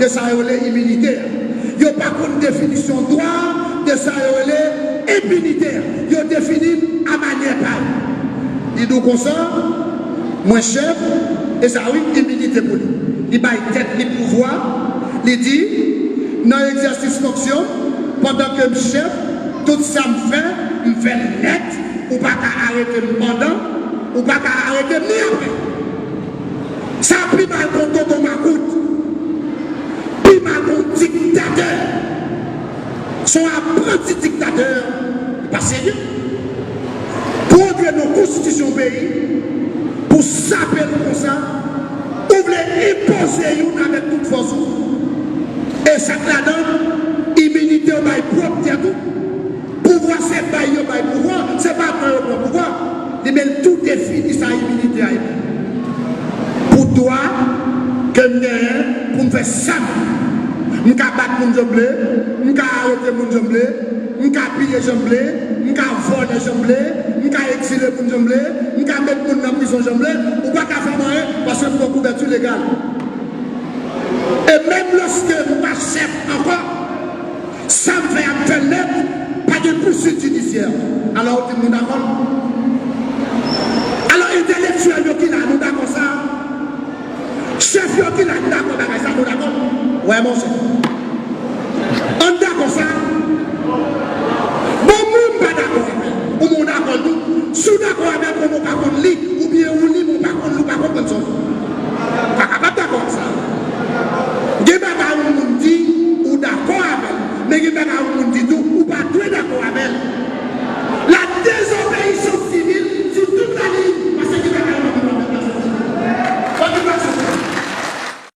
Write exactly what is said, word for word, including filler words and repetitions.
de sa yo rele iminite a. Yo pa konn definisyon dwa de sa yo rele enpinite a. Yo defini l a manyè pa yo. Li di w konsa, mwen chèf, e sa wi, iminite pou li. Li bay tèt li pouvwa, li di, nan egzèsis fonksyon, pandan ke m chèf, tout sa m fè, m fè l nèt, ou pa ka arete m pandan, ou pa ka arete m ni apre. Sa pi mal ke yon tonton makout, pi mal ke yon diktatè. Se yon apranti diktatè, li pa serye. Pou antre nan konstitisyon peyi, pou sape l konsa, ou vle enpoze youn avèk tout fòs ou. E sa k ladan, iminite w bay pwòp tèt ou. Pouvwa se bay yo bay pouvwa, se pa pran yo pran pouvwa. Li menm tou defini sa iminite a ye. Pou dwa ke m genyen pou m fè sa m vle. M ka bat moun jan m vle, m ka arete moun jan m vle, m ka piye jan m vle, m ka vòlè jan m vle, m ka egzile moun jan m vle, m ka met moun nan prizon jan m vle, ou pa ka fè m anyen paske m gen kouvèti legal. E menm lòske m pa chèf ankò, sa m fè a m fè l nèt, pa gen pousuit jidisyè. Alò, ou di m nou dakò? Alò, entèlektyèl yo ki la, nou dakò sa? Chèf yo ki la, nou dakò bagay sa, nou dakò? Wè, monchè.